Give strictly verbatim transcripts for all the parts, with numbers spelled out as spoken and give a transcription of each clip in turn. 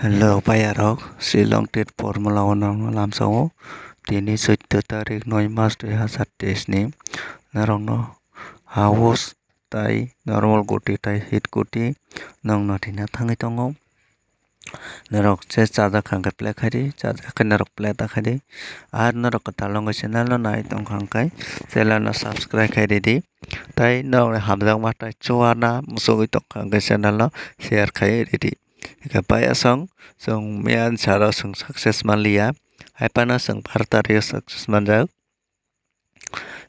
Hello, payarok, Shillong Tet Formula o nokno lamsao. Tini chwddo tarik noi mas dui hazar teis ni norokno house tai normal goti tai hit goti nokno thina thangwi tongo. Norok je chajak kha hwnkhe play khai di, chajak khe norok play ta khai di. Ar norok kwtal wngwi channel no nai tongkha hwnkhe channel no subscribe khai ridi. Tai norokni hamjakma tai chuana muchungwi tongkha hwnkhe channel no share khai ridi. Hwnkhe pai aswng chwng miyani salo chwng success manliya, hai phano chwng bhar tario success manjak.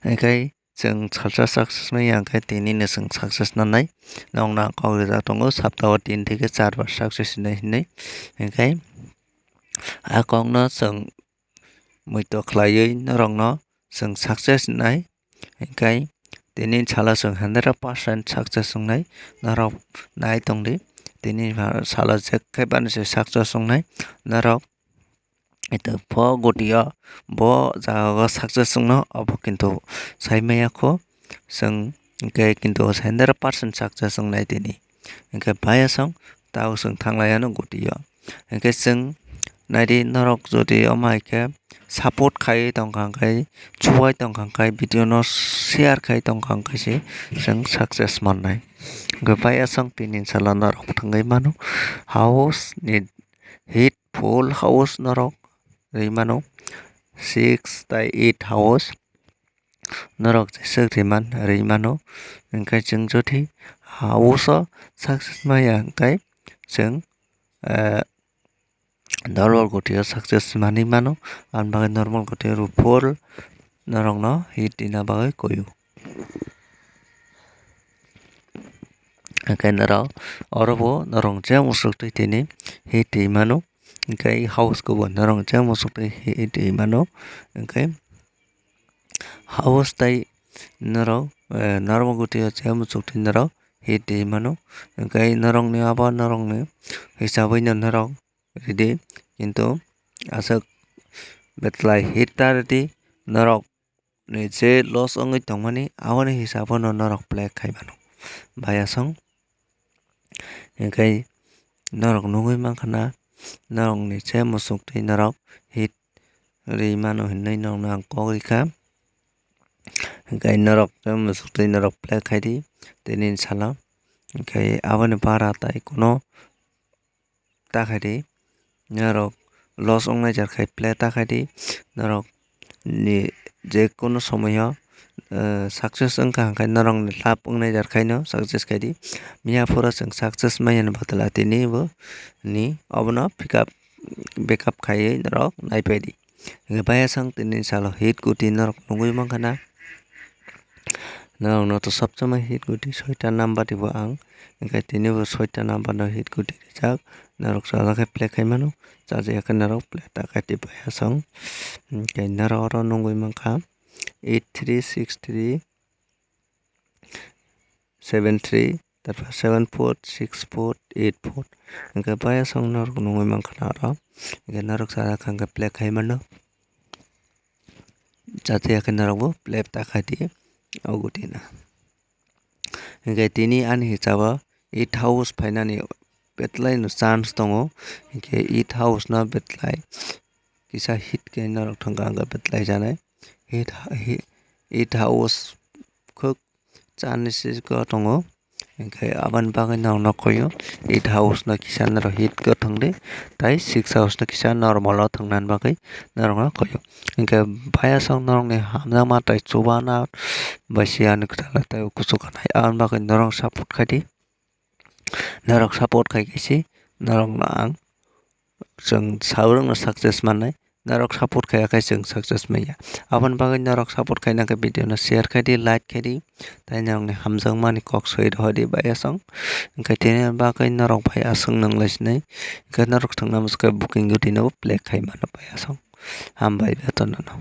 Hwnkhe chwng salsa success manya hwnkhe tinino chwng success nanai. Nokno ang kok rijak tongo, saptao tin theke char bar success hinwi hinwi. Hwnkhe a kokno chwng muitu khlaiwi norokno chwng success wngnai, hwnkhe tini salo chwng hundred percent success wngnai, norok nai tongdi, tini salo jekhe bani se success wngnai, norok ito bo gotio bo jaga o success wngno obo kintu sai maya kho, chwng hwnkhe kintu hundred percent success wngnai tini. Hwnkhe bai aswng tabuk chwng thanglai anw gotio. Hwnkhe chwng naidi norok jodi omo hai khe support khaiwi tongkha hwnkhe, chubai tongkha hwnkhe, video no share khai tongkha hwnkhe se chwng success mannai. Hwnkhe bai aswng tini salo norok thangwi mano house ni hit full house norok rwi mano six tai eight house. Norok jeswk riman, rimano, hwnkhe chwng jodi house o success maya hwnkhe chwng, eh, normal gotio success manwi mano, aboni bagwi normal gotio rw full norokno hit rwna bagwi kuio. Hwnkhe norok oro bo norok je muchuk twi tini hit rwi mano, hwnkhe house kubo norok je muchuk twi hit rwi mano, hwnkhe house tai norok, eh, normal gotio je muchuk twi norok hit rwi mano, hwnkhe norokni abo norokni hisabwi no norok ridi, kintu aswk betlai hit ta ridi, norok ni je loss wngwi tongmani aboni hisabo no norok play khai mano. Bai aswng hwnkhe norok nugwi mankha na norok ni je muchuk twi norok hit rwi mano hinwi norok no ang kok rikha. Hwnkhe norok je muchuk twi norok play khai di tini salo, hwnkhe aboni bara tai kuno ta khai di, norok loss wngnai jar khai play ta khai di, norok ni je kunu somoi o, eh, success wngkha hwnkhe norok ni lab wngnai jar khai no success khai di. Miya phuru chwng success manya ni bodol a tini bo ni obono pick up, back up khaiwi norok nai pai di. Hwnkhe bai aswng tini salo hit kuti norok nugwi mankha na. Norokno to sob somoi hit kuti soita number ribo ang. Hwnkhe tini bo soita number no hit kuti rijak. Norok chajak khe play khai mano. Chajak ya khe norok play ta khai twi bai aswng. Hwnkhe norok oro nugwi mankha eight three six three seven three, tarpor seven four six four eight four. Hwnkhe bai aswk norok nugwi mankha na oro. Hwnkhe norok chajak kha hwnkhe play khai mano. Chajak ya khe norok bo play ta khai di o gutino. Hwnkhe tini ani hisabo eight house phainani betlai no chance tongo. Hwnkhe eight house no betlai kisa hit khe norok thangkha hwnkhe betlai janai. Hit ha-, hi-, eight house khuk chani siko tongo. Hwnkhe aboni bagwi norokno koyo eight house no kisa norok hit khe thangdi, tai six house no kisa normal o thangnani bagwi norokno koyo. Hwnkhe bai aswk norokni hamjakma tai chubana bai se ani kwtal tei kuchuk khanai aboni bagwi norok support khai di. Norok support khai khe se norokno ang chwng sabrwkno success mannai. Norok support khaiya khe chwng success manya. Aboni bagwi norok support khaina khe video no share khai di, like khai di. Tai norokni hamjakmani kok soi rohor di bai aswng. Hwnkhe tini bagwi norok bai aswk nwnglai sinai. Hwnkhe norok thwngna bwswk khe booking o tini bo play khai mano bai aswng. Hambai jotono no.